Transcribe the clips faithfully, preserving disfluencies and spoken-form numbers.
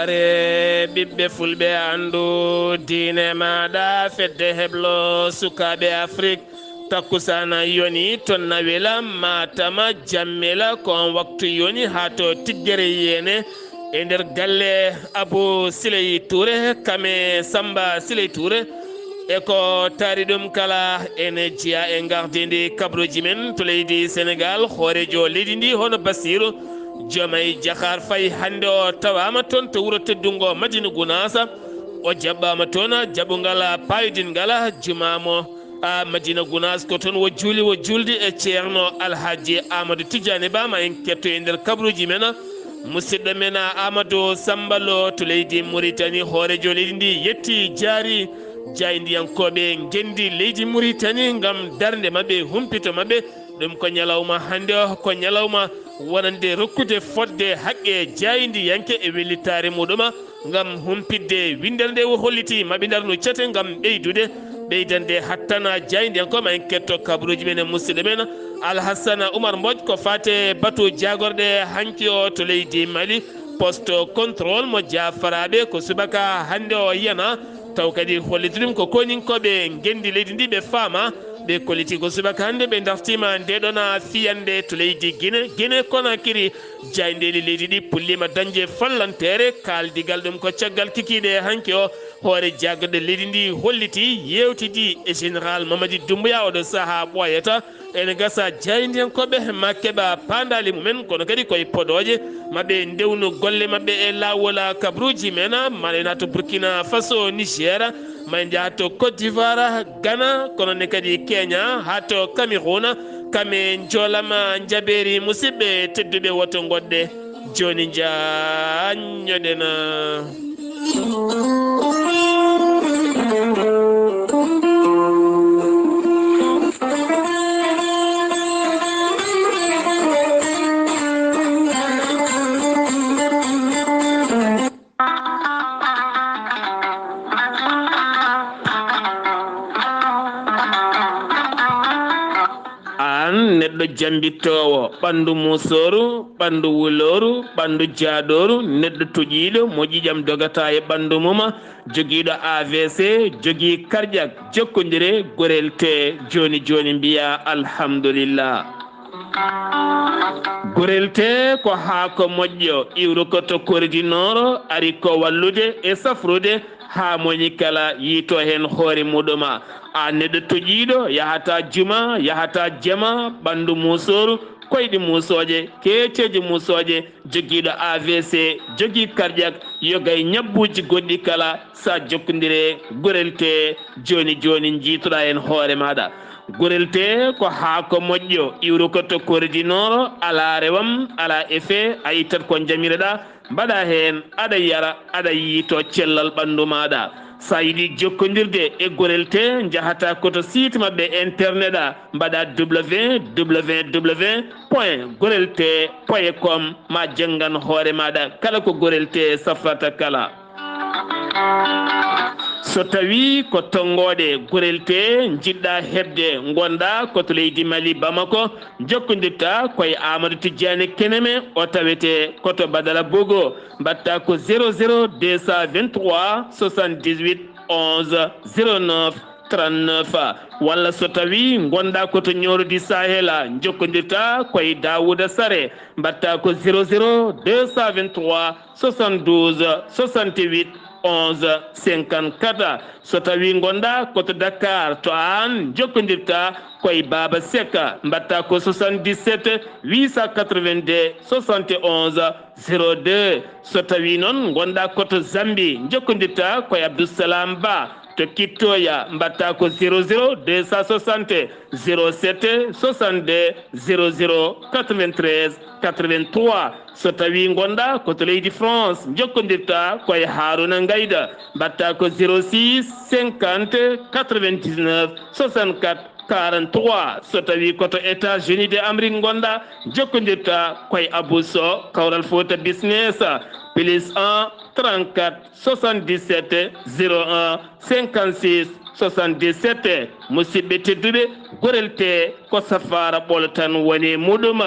Are ɓiɓɓe fulɓe, anndu diine maaɗa, fedde heblo sukaaɓe Afrik. Takkusaana yoni to Nawela, Maatama, Jammela, ko on waktu yoni haa to Tiggere Yeene, e nder galle Abu Siley Tuure, kame Samba Siley Tuure. E ko taari ɗum kala, ene jeyaa e ngardiindi kabaruuji men to leydi Senegaal, hooreejo leydi ndi hono Basiiru Jomay Jahaar Fay hannde o tawaama toon to wuro teddungo Madina Gunaasa. O jaɓɓaama toon jaɓungal paayodingal, jumaa mo a Madina Gunaas ko toon wo juuli, wo juulde e Ceerno Alhaji Amadou Tidiane Ba. Ma en ketto e nder kabaruuji men. Musidɗo men Amadou Samba Lo to leydi Mauritanie, hooreejo leydi ndi yetti, jaari jaayndiyankooɓe ngenndi leydi Mauritanie ngam darnde maɓɓe, humpito maɓɓe. Ɗum ko ñalawma hannde o, ko ñalawma wonande rokkude fodde haqqe jaayndiyanke e wellitaare muɗum ngam humpitde winndere nde o holliti maɓe ndarnu cete ngam ɓeydude, ɓeydande hattana jaayndiyankooɓe. Ma en ketto kabaruuji men e musidɗo men Alhassana Oumar Mbodj ko faate batu jaagorɗe hanki o to leydi Mali, poste contrôle mo Jaafaraaɓe ko subaka hannde o yiyana. Taw kadi holliti ɗum ko koninkooɓe ngenndi leydi ndi ɓe faama. Ɓe kolliti ko subaka hannde ɓe dartiima nde ɗon fiyannde to leydi Gine, Gine Konakiri. Jaayndeeli leydi ɗi pulliima dañde fallanteere. Kaaldigal ɗum ko caggal kikiiɗe hanki o, hoore jaagorɗe leydi ndi holliti, yeewtidi e Général Mamadi Doumbouya oɗo sahaa ɓooyata. Ene gasa jaayndiyankooɓe ma keɓa paandaale mumen, kono kadi koye podooje maɓɓe ndewnu golle maɓɓe e laawol kabaruuji men. Ma en naatu Burkina Faso, Niger, ma en njaha to Côte d'Ivoire, Ghana, kono ne kadi Kenya, haa to Cameroun. Kame njoolama njabeeri, musidɓe tedduɓe, woto ngoɗɗe. Jooni njaanjoɗen. Aan neɗɗo jambittoowo, ɓanndu muusooru, ɓanndu wulooru, ɓanndu jaadooru, neɗɗo toƴiiɗo mo ƴiiƴam dogata e ɓanndu mum, jogiiɗo A V C, jogii karƴak, jokkondire, gorel tee jooni jooni mbiyaa alhamdulillah. Gorel tee ko haako moƴƴo, iwrukoto koridinooro, ari ko wallude e safrude haa moni kala yiito heen hoore muɗum. Aan neɗɗo toƴiiɗo, yahataa juma, yahataa jama, ɓanndu muusooru, koyɗi muusooje, keeceeje muusooje, jogiiɗo A V C, jogii cardiak, yoga e ñabbuuji goɗɗi kala, sa jokkondire gorel tee jooni jooni, njiitoɗaa heen hoore maaɗa. Gorel tee ko haako moƴƴo, iwrukoto koridinooro, alaa rewam, alaa effet, a ittat ko njamiroɗaa, mbaɗa heen, aɗa yara, aɗa yiito cellal ɓanndu maaɗa. Sa yiɗi jokkondirde e gorel tee, njahata ko to site maɓɓe internet a, mbaɗa W W W point gorel tee point com, ma janngan hoore maaɗa kala ko gorel tee safrata kala. So tawii ko tonngooɗe gorel tee njiɗɗa heɓde, ngonɗa ko to leydi Mali, Bamako, jokkondirta ko e Amadou Tidiane Keneme, o tawete ko to Badara Bogo. Mbaɗta ko zéro zéro deux cent vingt-trois soixante-dix-huit onze zéro neuf trente-neuf. Walla so tawii ngonɗa ko to Ñooro di Sahel, jokkondirta ko e Daouda Sare, mbaɗta ko zéro zéro deux cent vingt-trois soixante-douze soixante-huit onze cinquante-quatre. So tawii ngonɗa ko to Dakar, to aan jokkondirta ko e Baba Seck, mbaɗta ko soixante-dix-sept huit cent quatre-vingt-deux soixante et onze zéro deux. So tawii noon ngonɗa ko to Zambie, jokkondirta ko e Abdoussalam Ba to Kittoya, mbaɗta ko zéro zéro deux cent soixante zéro sept soixante-deux zéro zéro quatre-vingt-treize quatre-vingt-trois. So tawii ngonɗa ko to leydi France, jokkondirta ko e Haruna Ngayda, mbaɗta ko zéro six cinquante quatre-vingt-dix-neuf soixante-quatre quarante-trois. So tawii ko to États-Unis de Amérique ngonɗa, jokkondirta ko e Abou Sow, Kawral Fouta Business, plus un trente-quatre soixante-dix-sept zéro un cinquante-six soixante-dix-sept. Musidɓe tedduɓe, gorel tee ko safaara ɓolo tan woni muɗum.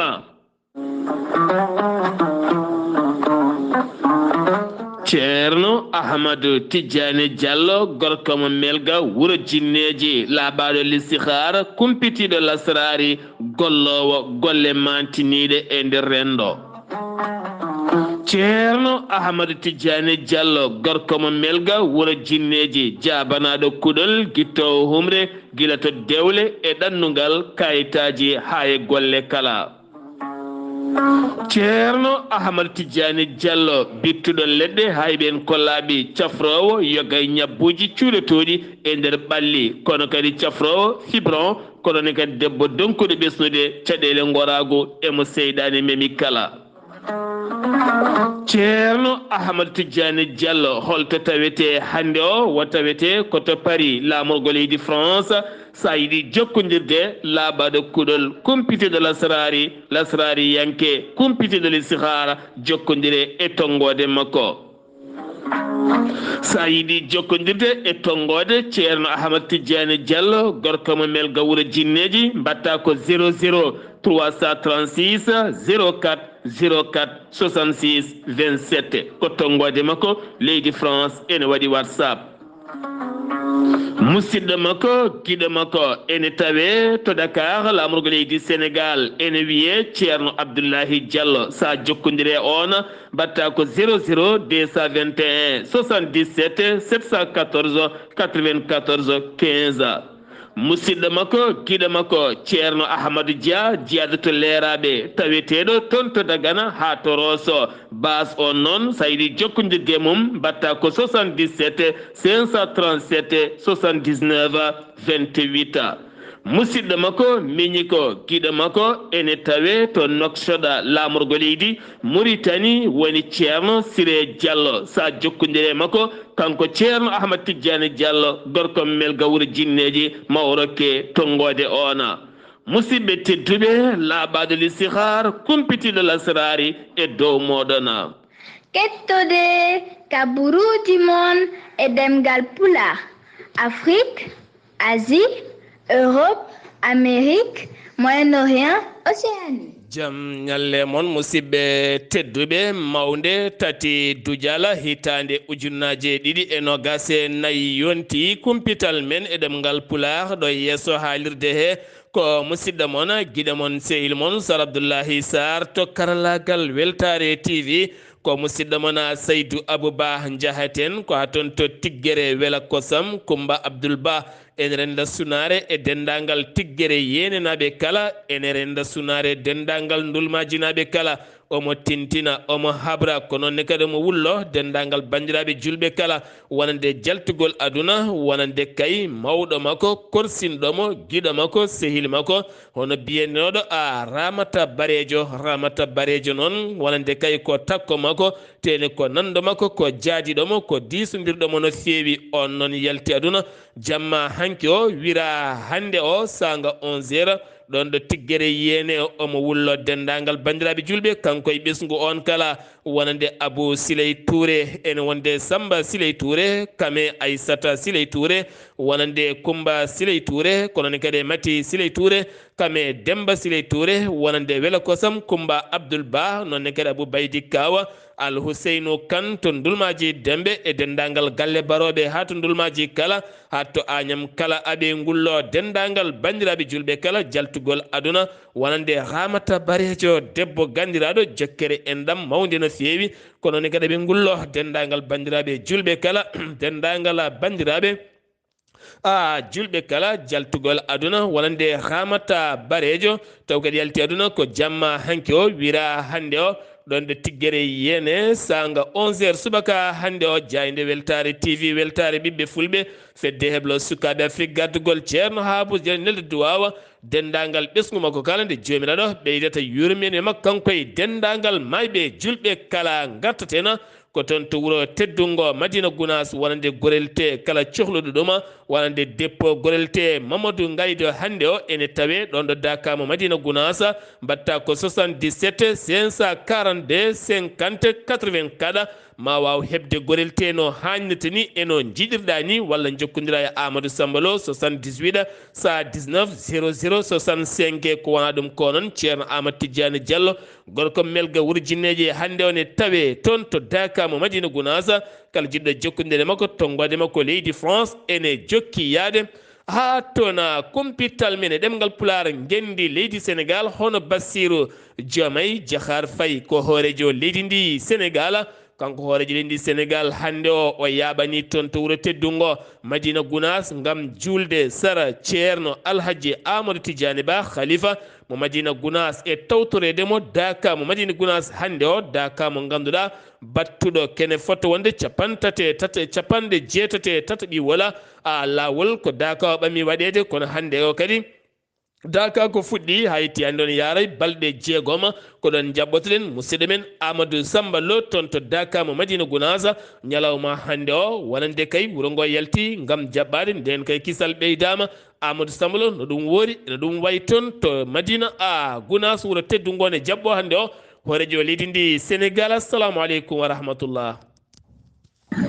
Ceerno Ahmadu Tijjaani Jallo, gorko mo Melga, wuro Jinneeji, laaɓaaɗo listihaara, kumpitiiɗo lasraari, golloowo golle maantiniiɗe e nder renndo. Ceerno Ahmadu Tijjaani Jallo, gorko mo Melga, wuro Jinneeji, jaabanaaɗo kuɗol, gittoowo humre, gila to dewle e ɗannungal, kayitaaji haa e golle kala. Ceerno Ahmad Tijjaani Jallo, bittuɗo leɗɗe, hayɓe en kollaaɓi, cafroowo yoga e ñabbuuji cuuɗotooɗi e nder ɓalli, kono kadi cafroowo fibron, kono ne kadi debbo donkuɗo ɓesnude caɗeele ngoraagu e mo seyɗaane memi kala. Ceerno Ahmad Tijjaani Jallo, holto tawetee hannde o? Wo tawetee ko to Paris, laamorgo leydi France. So a yiɗi jokkondirde, laaɓaaɗo kuɗol, kumpitiiɗo lasraari, lasraariyanke, kumpitiiɗo listihaara, jokkondire e tonngoode makko. So a yiɗi jokkondirde e tonngoode Ceerno Ahmad Tijjaani Jallo, gorko mo Melga, wuro Jinneeji, mbaɗtaa ko zéro zéro trois cent trente-six zéro quatre zéro quatre soixante-six vingt-sept. Ko tonngoode makko, leydi France, ene waɗi WhatsApp. Musidɗo makko, giɗo makko, ene tawee to Dakar, laamorgo leydi Sénégal, ene wiyee Ceerno Abdullahi Jallo. So a jokkondire e oon, mbaɗtaa ko zéro zéro deux cent vingt et un soixante-dix-sept sept cent quatorze quatre-vingt-quatorze quinze. Musidɗo makko, giɗo makko, Ceerno Ahmadu Dia, jiyaaɗo to Leeraaɓe, taweteeɗo toon to Dagana haa to Rooso. Baas on noon, so a yiɗi jokkondirde e mum, mbaɗtaa ko soixante-dix-sept cinq cent trente-sept soixante-dix-neuf vingt-huit. Musidɗo makko, miñi ko, giɗo makko, ene tawee to Nouakchott, laamorgo leydi Mauritanie, woni Ceerno Siré Diallo. So a jokkondire e makko, kanko Ceerno Ahmad Tijjaani Jallo, gorko Melga, wuro Jinneeji, ma o rokke tonngoode oona. Musidɓe tedduɓe, laaɓaaɗo listihaar, kumpitiiɗo lasraari e dow mooɗon. Kettode kaburuuji mon e ɗemngal Pulaar, Afrik, Asie, Europe, Amérique, Moyen-Orient, Océanie. Jam ñalle mon, musidɓe tedduɓe. Mawnde tati Dujala, hitaande ujunnaje ɗiɗi e nogas e nayi yonti, kumpital men e ɗemngal Pulaar ɗo yeeso haalirde he, ko musidɗo mon, giɗo mon, sehil mon, Sar Abdullahi Sarr to karallaagal Weltaare T V. Ko musidɗo mon, Saydu Abu Ba Njahaten, ko haa toon to Tiggere Wela Kosam, Kumba Abdul Ba, ene rennda sunaare e denndaangal Tiggere yeenenaaɓe kala, ene rennda sunaare denndaangal ndulmaajinaaɓe kala. Omo tintina, omo habra, ko noon ne kadi omo wullo denndaangal banndiraaɓe juulɓe kala, wonande jaltugol aduna, wonande kay mawɗo makko, korsinɗo mo, giɗo makko, sehil makko, hono biyenooɗo a Ramata Bareejo. Ramata Bareejo noon, wonande kay ko takko makko, tene ko nanndo makko, ko jaadiiɗo mo, ko diisondirɗo mo no feewi. On noon yalti aduna, jamma hanki o, wira hannde o, saanga onze heures, ɗoon ɗo Tiggere Yeene, omo wullo denndaangal banndiraaɓe juulɓe, kanko e ɓesngu on kala, wonande Abou Siley Touré, ene wonde Samba Siley Touré, kame Aissata Siley Touré, wonande Kumba Siley Touré, kono ne kadi e Mati Siley Touré, kame Demba Siley Touré, wonande Wela Kosam Kumba Abdoul Ba, noon ne kadi Abou Baydi Kawa, Al Huseynu Kan to Ndulmaaji Dembe e denndaangal galle barooɓe haa to Ndulmaaji kala, haa to Añam kala, aɓe ngullo denndaangal banndiraaɓe juulɓe kala, jaltugol aduna, wonande Ramata Bareejo, debbo ganndiraaɗo, jokkere enɗam mawnde no feewi, kono ne kadi aɓe ngullo denndaangal banndiraaɓe juulɓe kala, denndaangal banndiraaɓe, a, juulɓe kala, jaltugol aduna, wonande Ramata Bareejo, taw kadi yalti aduna ko jamma hanki o, wira hannde o, ɗoon ɗo Tiggere Yeene, saanga onze heures subaka hannde o, jaaynde Weltaare T V, Weltaare ɓiɓɓe Fulɓe, fedde heblo sukaaɓe Afrik, gardugol Ceerno Haabus Jali Nelde Duwaawa, denndaangal ɓesngu makko kala, nde Joomiraaɗo ɓeydata yurmeende makko, kanko e denndaangal maayɓe juulɓe kala. Ngartaten ko toon to wuro teddungo Madina Gunaas, wonande gorelte kala cohluɗo ɗum, wonande deppo gorelte Mamadou Ngaydo hannde o, ene tawee ɗoon ɗo Dakar mo Madina Gunaas, mbaɗta ko soixante-dix-sept cinq cent quarante-deux cinquante quatre-vingt-quatre, ma waaw heɓde gorelte no haañnata ni e no njiɗirɗa ni, walla njokkondira e Amadou Samba Lo, soixante-dix-huit cent dix-neuf zéro zéro soixante-cinq. Ko wona ɗum ko noon Ceerno Amadou Tidiane Diallo, gorko Melga wuro Jinneeji, hannde o ne tawee toon to Dakar. Daaka mo Madina Gunaas, kala jiɗɗo jokkondirde makko, tonngoode makko leydi France, ene jokki yahde haa toon, kumpital men e ɗemngal Pulaar, ngenndi leydi Senegaal, hono Bassirou Diomaye Diakhar Faye, ko hooreejo leydi ndi Senegaal. Kanko hooreejo leydi ndi Senegaal hannde o, o yaaɓanii toon to wuro teddungo Madina Gunaas ngam juulde sara Ceerno Alhaji Amadou Tidiane Ba, Khalifa mo Madina Gunaas, e tawtoreede mo Daaka mo Madina Gunaas hannde o, Daaka mo ngannduɗaa battuɗo kene fota wonde capanɗe tati e tati, capanɗe jeetati e tataɓi wola a laawol. Ko Daaka o ɓami waɗeede, kono hannde o kadi Daaka ko fuɗɗi, haa yetti hannde on yaaray balɗe jeegom. Ko ɗon njaɓɓotoɗen musidɗo men Amadou Samba Lo toon to Daaka mo Madina Gunaas. Ñalawma hannde o, wonande kay wuro ngo yalti ngam jaɓɓaade, ndeen kay kisal ɓeydaama. Amadou Samba Lo, no ɗum woori, no ɗum wayi toon to Madina a Gunaas, wuro teddungo, ne jaɓɓo hannde o hooreejo leydi ndi Senegaal. Assalamu aleykum wa rahmatullah.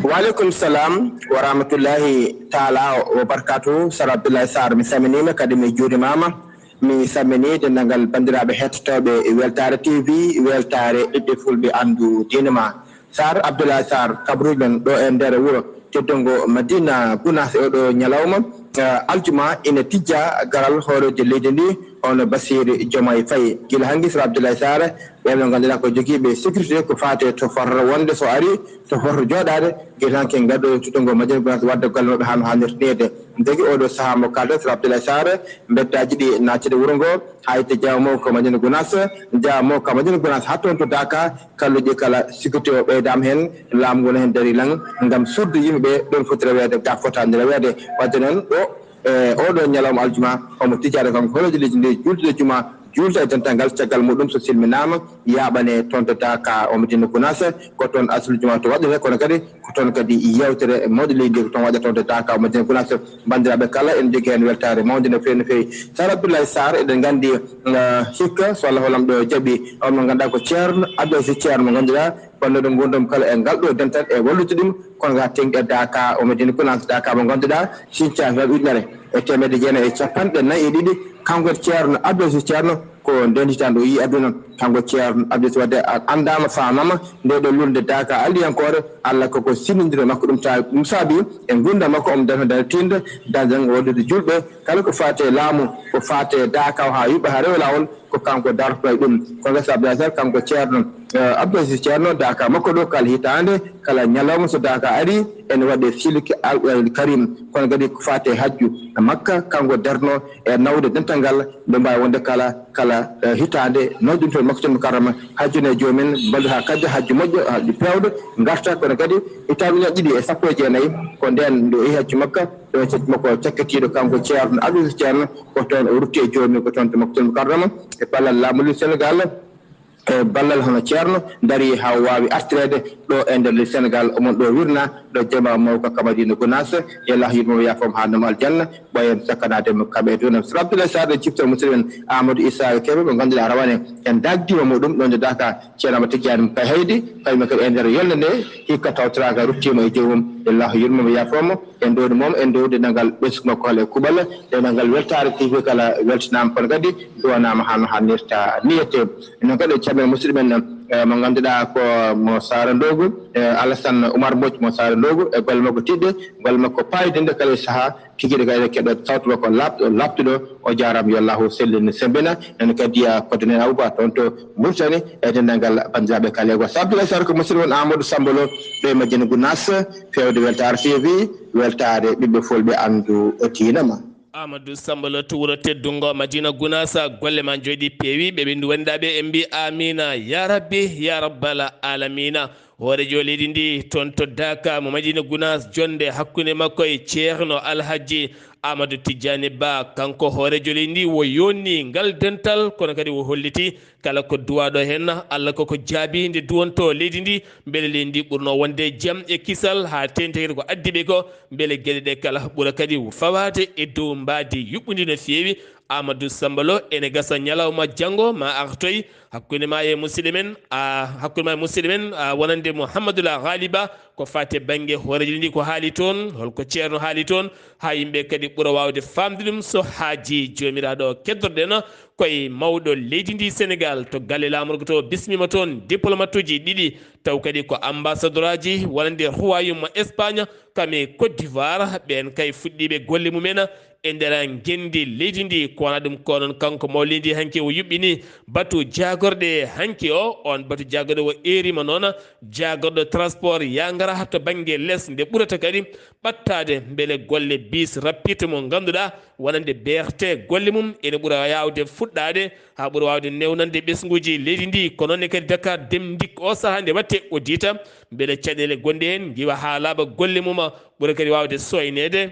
Waaleykum salam wa rahmatullahi taala wa barkatu. Sar Abdoulaye Sarr, mi salminiima, kadi mi juurimaama. Mi salmini denndangal banndiraaɓe hettotooɓe Weltaare T V, Weltaare ɓiɓɓe fulɓe anndu diine ma. Sar Abdoulaye Sarr, kabruɗen ɗo e nder wuro teddungo Madina Gunaas e oɗo ñalawma, eh, aljuma, ina tijja garal hooreejo leydi ndi, hono Bassirou Diomaye Faye. Gila hanki, Sar Abdoulaye Sarr, ɓe ɓe ngannduɗaa ko jogiiɓe sécurité ko faate to fotata wonde, so ari, to fotata jooɗaade, gila hanki ngaddo teddungo Madina Gunaas wadde golle maɓɓe haa no haanirta neede. Ndegi oɗo sahaa mo kalɗen, Sar Abdoulaye Sarr, mbeddaaji ɗi naattude wuro ngo, haa itte jaamo ko Madina Gunaas, jaamo ko Madina Gunaas haa toon to Daaka, kalluɗi kala sécurité o ɓeydaama heen, laamu ngu ne heen darii laŋ ngam suuɗde yimɓe ɓe ɗon foti reweede, gaa fotaani reweede. Wadde noon ɗo, e oɗo ñalawma aljuma, omo tijjaade kanko hooreejo leydi ndi juulde juma, juulta e dental ngal, caggal muɗum so silminaama, yaaɓane toon to Daaka o Madina Gunaas, ko toon aslu juma to waɗiree, kono kadi ko toon kadi yeewtere mawɗo leydi ndi ko toon waɗata toon to Daaka o Madina Gunaas. Banndiraaɓe kala, en njogii heen weltaare mawnde no feewi, no feewi. Sar Abdoulaye Sarr, eɗen nganndi, eh, hikka so Allah hoolam ɗo jaɓi, on mo ngannduɗaa ko Ceerno Abdou Aziz Ceerno mo ngannduɗaa, wonnoɗo nguurndam kala e ngal ɗo dental e wallude ɗum, kono haa teŋti e Daaka o Madina Gunaas, Daaka mo ngannduɗaa, sinca ko ujunere e teemedde jeenayi e capanɗe nayi e ɗiɗi, kanko Ceerno Abdou Aziz Ceerno ko ndeen hitaande o yii aduna. Kanko Ceerno Abdou Aziz, wadde a anndaama, faamaama, nde ɗo lulnde Daaka alliyankoore, Allah koko sinndindiro makko, ɗum ta-, ɗum saabi e nguurndam makko, omo darno dartinɗo, darnde wallude juulɓe, kala ko faati e laamu, ko faati e Daaka o haa yuɓɓa haa rewa laawol, ko kanko dartotoo e ɗum. Kono Sar Abdoulaye Sarr, kanko Ceerno, eh, Abdou Aziz Ceerno, Daaka makko ɗo kala hitaande, kala ñalawma so Daaka arii, ene waɗee silki Alqur'aanil Karim. Kono kadi ko faati e hajju Makka, kanko darno e nawde dental ngal, nde mbaawi wonde kala, kala, eh, hitaande, nawde ɗum toon Makkatul Mukarrama, hajju ne joomin, mballu haa kadi hajju moƴƴo, hajju peewɗo, ngarta, kono kadi hitaande ujunere ɗiɗi e sappo e jeenayi, ko ndeen nde o yehi hajju Makka, ɗo e hajju makko cakkitiiɗo, kanko Ceerno Abdou Aziz Ceerno, ko toon o rutti e joomi, ko toon to Makkatul Mukarrama, e ballal laamu leydi Senegaal, e ballal hono Ceerno, darii haa o waawi artireede ɗo e nder leydi Senegaal, omon ɗo wirna, ɗo jamaa mawka ka Madina Gunaas, yo Allah yurmo mo, yaafo mo haa numa aljanna, ɓooyen sakkanaade mo kamɓe e dunam. Sar Abdoulaye Sarr, ɗo cifto musidɗo men Amadou Issa Kébé, mo ngannduɗaa rawane en daagdiima muɗum, ɗo nde Daaka, Ceerno Amadou Tidiane Kay Haydi, kañum kadi e nder yolnde nde, hikka tawtoraaka ruttiima e joomum, yo Allah yurmo mo, yaafo mo. En ɗowni mo, en ɗowni denndangal ɓesngu makko kala e kuuɓal, denndangal Weltaare T V kala weltanaama, kono kadi duwanaama haa no haanirta nii. Enen kadi en calminii musidɗo men, eh, mo ngannduɗaa ko mo Saara Ndoogu, eh, Alassane Oumar Mbodj mo Saara Ndoogu, e golle makko tiiɗɗe, golle makko paayodinɗe kala e sahaa, tigi rigi kadi eɗen keɗoo sawtu makko laaɓɗo, laaɓtuɗo. O jaaraama, yo Allahu sellin semmbina. Enen kadi, ah, koɗo men Abouba toon to Mauritanie, e denndangal banndiraaɓe kala e gooto. Sar Abdoulaye Sarr, ko musidɗo mon Amadou Samba Lo, ɗo e Madina Gunaas, feewde Weltaare T V, weltaare ɓiɓɓe fulɓe, anndu diina ma. Amadou Samba Lo to wuro teddungo Madina Gunaas, golle ma njooɗii, peewi, ɓe ɓe ndu wondaɓe, en mbi amiina ya rabbi, ya rabbal alamina. Hooreejo leydi ndi toon to Daaka mo Madina Gunaas, jonnde hakkunde makko e Ceerno Alhaji Amadou Tidiane Ba, kanko hooreejo leydi ndi, wo yonni ngal dental, kono kadi wo holliti kala ko duwaaɗo heen, Allah koko jaabi nde duwonto leydi ndi, mbele leydi ndi ɓurno wonde jam e kisal, haa teeŋti kadi ko addi ɓe ko, mbele geɗe ɗe kala ɓura kadi fawaade e dow mbaadi yuɓɓundi no feewi. Amadou Samba Lo, ene gasa ñalawma janngo ma artoy hakkunde ma e musidɗo men, a, hakkunde ma e musidɗo men, a, wonande Mouhamadoul Ghaliba, ko faati e bannge hooreejo ndi, ko haali toon, holko Ceerno haali toon, haa yimɓe kadi ɓura waawde faamde ɗum, so haajii Joomiraaɗo. Keddorɗen koye mawɗo leydi ndi Senegal to galle laamorgo to, bismima toon diplomatuji ɗiɗi, taw kadi ko ambassadoraaji wonande royaume Espagne kam e Côte d'Ivoire. Ɓeen kay fuɗɗiiɓe golle mumen e nder ngenndi leydi ndi. Ko wona ɗum ko noon kanko mawɗo leydi hanki o yuɓɓini batu jaagorɗe hanki o. On batu jaagorɗe o eerima noon jaagorɗo transport yangara to bannge les nde ɓurata kadi ɓattaade mbele golle bis rapide mo ngannduɗaa wonande B R T golle mum ene ɓura yaawde fuɗɗaade haa ɓura waawde newnande ɓesnguuji leydi ndi. Ko noon ne kadi Dakar Dem Dikk o sahaa nde waɗte audit mbele caɗeele gonɗe heen ngiwa haa laaɓa golle mum ɓura kadi waawde sooyneede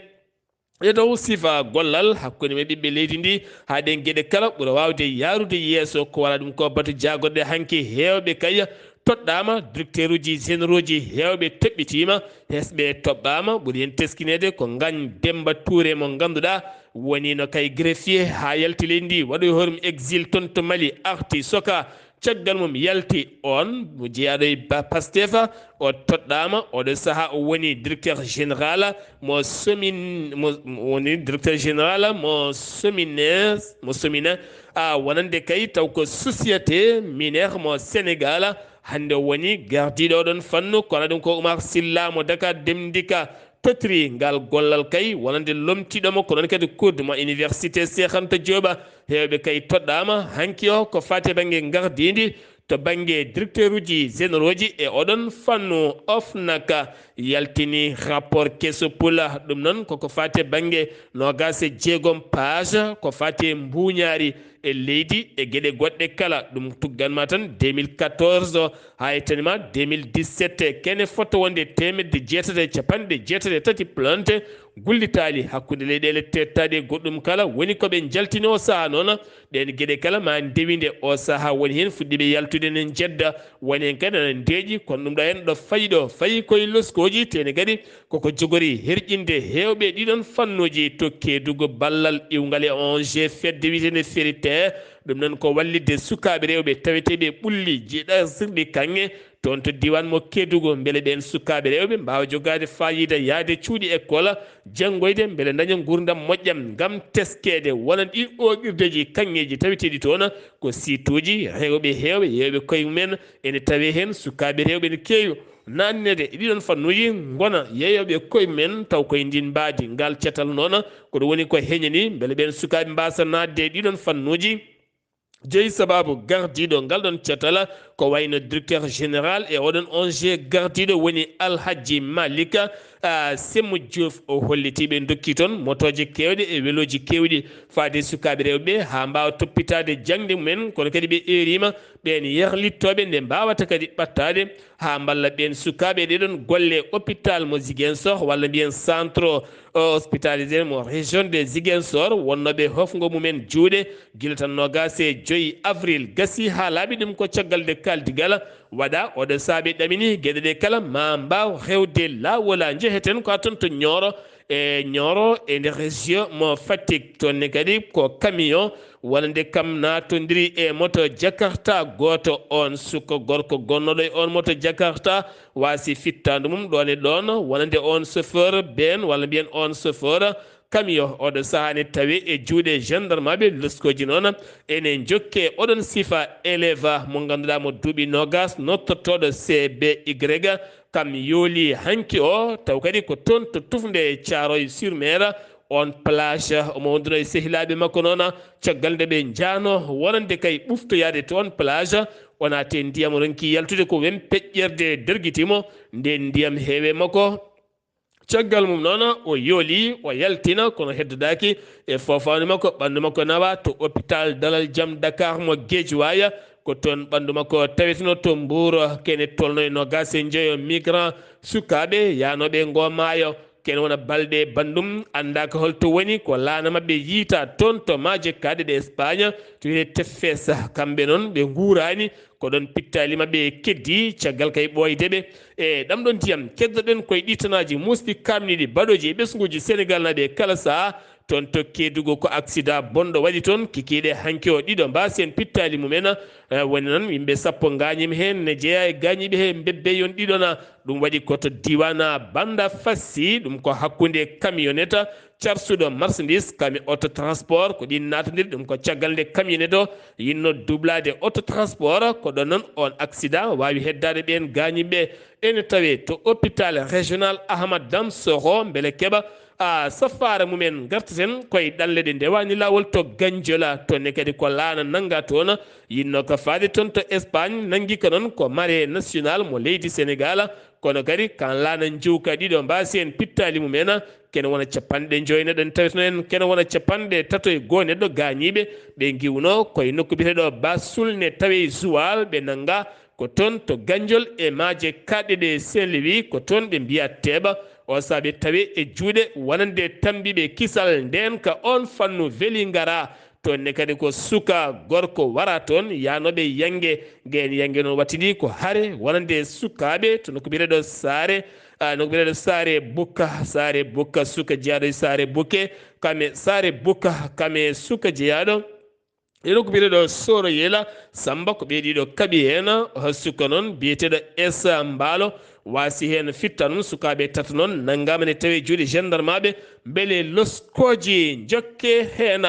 e dow sifa gollal hakkunde men ɓiɓɓe leydi ndi haa ɗeen geɗe kala ɓura waawde yaarude yeeso. Ko wona ɗum ko batu jaagorɗe hanki heewɓe kay toɗɗaama, directeur uji généraux ji heewɓe toɓɓitiima, hesɓe toɓɓaama. Ɓuri heen teskineede ko Ngagne Demba Touré mo ngannduɗaa woniino kay greffier haa yalti leydi ndi, waɗoyi hoore mum exil toon to Mali, arti soka, caggal mum yalti. On mo jeyaaɗo e ba-, Pastef, o toɗɗaama, oɗo sahaa o woni directeur général mo Somin-, mo, mo woni directeur général mo Somines, mo Somina, a, wonande kay taw ko société minière mo Sénégal. Hannde o woni gardiiɗo oɗon fannu, kono ɗum ko Oumar Sylla mo Dakar Dem Dikk totri ngal gollal kay wonande lomtiiɗo mo, ko noon kadi kuude mo Université Cheikh Anta Diop. Heewɓe kay toɗɗaama hanki o ko faati e bannge ngardiindi to bannge directeur uji généraux ji e oɗon fannu. OFNAC yaltini rapport keso pula, ɗum noon koko faati e bannge noogaas e jeegom page, ko faati e mbuuñaari e leydi e geɗe goɗɗe kala. Ɗum tugganma tan deux mille quatorze haa yettanima deux mille dix-sept, kene fotto wonde teemedde jeetati e capanɗe jeetati e tati plainte gullitaali hakkunde leyɗeele teettaaɗe e goɗɗum kala. Woni ko ɓe njaltini o sahaa noon, ɗeen geɗe kala ma ndewinde o sahaa. Woni heen fuɗɗiiɓe yaltude ne njedda, woni heen kadi ana ndeeƴi, kono ɗum ɗo en ɗo fayi ɗo, fayi koye loskooji, teene kadi koko jogori herƴinde heewɓe ɗiɗon fannuuji to Keedugu ballal iwngal e O N G fedde wiyeteende Ferite. Ɗum noon ko wallitde sukaaɓe rewɓe taweteeɓe ɓulli jiɗasirɗi kaŋŋe toon to diiwaan mo Keedugu, mbele ɓeen sukaaɓe rewɓe mbaawa jogaade faayiida yahde cuuɗi école, janngoyde, mbele ndaña nguurndam moƴƴam ngam teskeede wonande ɗii ooɗirdeeji kaŋŋeeji taweteeɗi toon. Ko siituuji rewɓe heewɓe, yeeyooɓe koye mumen ene tawee heen, sukaaɓe rewɓe ene keewi naatneede e ɗiɗon fannuuji, ngona yeeyooɓe koye mumen, taw koye ndiin mbaadi. Ngal catal noon, ko ɗum woni ko heñani mbele ɓeen sukaaɓe mbaasa naatde e ɗiɗon fannuuji. Jeyi sabaabu gardiiɗo ngal ɗoon catal, ko wayno directeur général e oɗon O N G gardiiɗo woni Alhajji Malik, a, Semmo Diouf. O holliti ɓe ndokki toon motooje keewɗe e welooji keewɗi faade sukaaɓe rewɓe haa mbaawa toppitaade jaŋde mumen, kono kadi ɓe eeriima ɓeen yarlittooɓe nde mbaawata kadi ɓattaade haa mballa ɓeen sukaaɓe e ɗeɗon golle hôpital mo Ziguinchor, walla mbiyen centre hospitalisé mo région de Ziguinchor, wonnooɓe hofngo mumen juuɗe gila tan noogaas e joy avril. Gasi haa laaɓi, ɗum ko caggal nde kaaldigal waɗa oɗo saabe ɗamini geɗe ɗe kala ma mbaaw hewde laawol. A njeheten ko a toon to Nioro, e Nioro e nder région mo Fatick. Toon ne kadi ko camion wonande kam naatondiri e moto Jakarta gooto. On suka gorko gonnooɗo e on moto Jakarta waasi fittaandu mum ɗoon e ɗoon, wonande on chauffeur been, walla mbiyen on chauffeur camion. Oɗo sahaa ne tawi e juuɗe gendarmeɓe. Loskooji noon ene njokke oɗon sifa élève mo ngannduɗaa mo duuɓi noogaas, nottortooɗo C B Y, kam yooli hanki o, taw kadi ko toon to tufnde Thiaroye sur Mer, on plage, omo wonduno e sehilaaɓe makko noon, caggal nde ɓe njaano wonande kay ɓuftoyaade toon plage, o naati e ndiyam, o ronki yaltude ko wem peƴƴerde dergiti mo, nden ndiyam heewe makko. Caggal mum noon, o yooli, o yaltina, kono heddodaaki e foofaani makko, ɓanndu makko nawa to hôpital Dalal Jam Dakar mo Guédiawaye. Ko toon ɓanndu makko taweteno to Mbuur, kene tolno e noogaas e njoyo migrant sukaaɓe yaanooɓe e ngoo maayo. Kene wona balɗe banndum, anndaaka holto woni, ko laana maɓɓe yiyta toon to maaje kaaɗe ɗe Espagne, to wiyetee Tefes. Kamɓe noon ɓe nguuraani, ko ɗoon pittaali maɓɓe keddi, caggal kay ɓooyde ɓe e ɗam ɗoon ndiyam. Keddoɗen koye ɗii tanaaji muusɗi, kaamniiɗi, baɗooji e ɓesnguuji Senegal naaɓe kala sahaa, Toon to Keedugu ko aksidaa bonɗo waɗi toon, kikiiɗe hanki o ɗiɗo mbaasi en pittaali mumen. Eh, woni noon yimɓe sappo ngaañiima heen, ne jeyaa e gaañiiɓe heen mbebbeyon ɗiɗo na. Ɗum waɗi ko to diiwaan Banda Fassi, ɗum ko hakkunde kamiyoneta carsuɗo marchandise kami auto transport, ko ɗiin naatondiri. Ɗum ko caggal nde kamiyoneta o yinno dublaade auto transport, ko ɗoon noon oon aksidaa waawi heddaade ɓeen gaañiiɓe. Ene tawee to hôpital régional Ahmad Dam Soho, mbele keɓa a safaara mumen ngartaten koye ɗanle ɗe ndewaani laawol to Ganjola. Toon ne kadi ko laana nannga toon, yinno ka faade toon to Espagne, nanngi ka noon ko marée nationale mo leydi Sénégal. Kono kadi kan laana njuuka ɗiɗo mbaasi en pittaali mumen, kene wona capanɗe joy neɗɗo ne taweteno en, kene wona capanɗe tato e goo neɗɗo gaañiiɓe, ɓe ngiwno koye nokku biyeteɗo Basul ne tawe Zuwal, ɓe nannga ko toon to Ganjol e maaje kaɗɗe ɗe Saint-Louis, ko toon ɓe mbiya teeɓa. O saabe tawe e juuɗe wonande tambiiɓe kisal ndeen ka oon fannu Vélingara. Toon ne kadi ko suka gorko wara toon yaanooɓe yannge. Ngeen yannge noon wattidi ko hare wonande sukaaɓe to nokku biyeteɗo Saare, a, nokku biyeteɗo Saare Bukka, Saare Bukka suka jeyaaɗo e Saare Bukke, kame Saare Bukka, kame suka jeyaaɗo. E nokku biyeteɗo Sooro Yela, Samba ko ɓee ɗiɗo kaɓi heen, o suka noon biyeteɗo Esa Mbaalo, waasi heen fitta noon sukaaɓe tato noon nanngaama ne tawi juuɗe gendarmaaɓe, mbele loskooji njokke heen.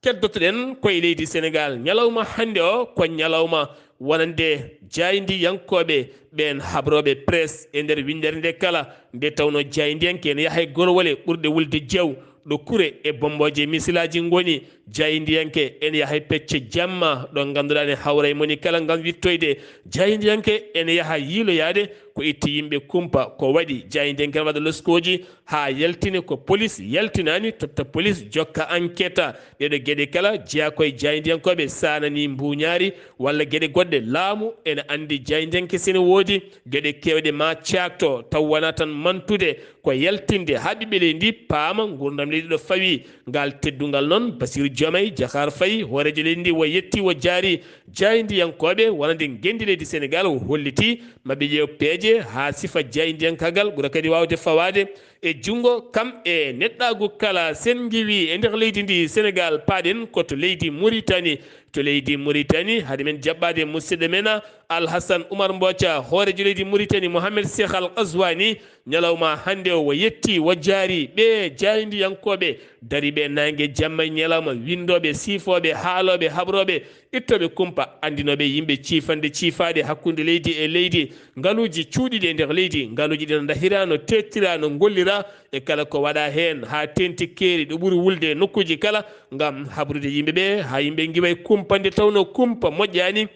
Keddoto-ɗen koye leydi Senegaal, ñalawma hannde o ko ñalawma wonande jaayndiyankooɓe ɓeen habrooɓe presse e nder winndere nde kala, nde tawnoo jaayndiyanke ene yaha e gorwole ɓurɗe wulde jeew, ɗo kure e bommbooje e misilaaji ngoni, jaayndiyanke ene yaha e pecce jamma, ɗo ngannduɗaa ne hawra e moni kala ngam wittoyde, jaayndiyanke ene yaha yiiloyaade ko itti yimɓe kumpa, ko waɗi jaayndiyanke ene waɗa loskooji, haa yaltine ko polis yaltinaani, totta polis jokka enquête. Ɗeeɗo geɗe kala jeyaa koye jaayndiyankooɓe saanani mbuuñaari walla geɗe goɗɗe. Laamu ene anndi jaayndiyanke sene woodi geɗe keewɗe ma caakto, taw wonaa tan mantude ko yaltinde haa ɓiɓɓe leydi ndi paama nguurndam leydi ɗo fawi. Ngal teddungal noon, Basiiru Jomay Jahaar Fay, hooreejo leydi ndi, wo yetti wo jaari. Jaayndiyankooɓe wonande ngenndi leydi Senegaal o holliti maɓe ƴeew peeje haa sifa jaayndiyankaagal ɓura kadi waawde fawaade e junngo kam e neɗɗaagu kala. Sen ngiwi e nder leydi ndi Senegaal, paaɗen ko to leydi Muritani. To leydi Muritani, hade men jaɓɓaade musidɗo men Alhasan Umar Mboca, hooreejo leydi Muritani, Mohamed Cheikh Al Qazwani, ñalawma hannde o, wo yetti, wo jaari ɓe jaayndiyankooɓe dariiɓe naange jamma e ñalawma, winndooɓe, siifooɓe, haalooɓe, haɓrooɓe, ittooɓe kumpa, anndinooɓe yimɓe ciifande ciifaaɗe hakkunde leydi e leydi, ngaluuji cuuɗiiɗi e nder leydi, ngaluuji ɗi no ndahira, no teettira, no ngollira, e kala ko waɗaa heen, haa teeŋti keeri ɗo ɓuri wulde e nokkuuji kala, ngam habrude yimɓe ɓe, haa yimɓe ngiwa e kumpa, nde tawnoo kumpa moƴƴaani.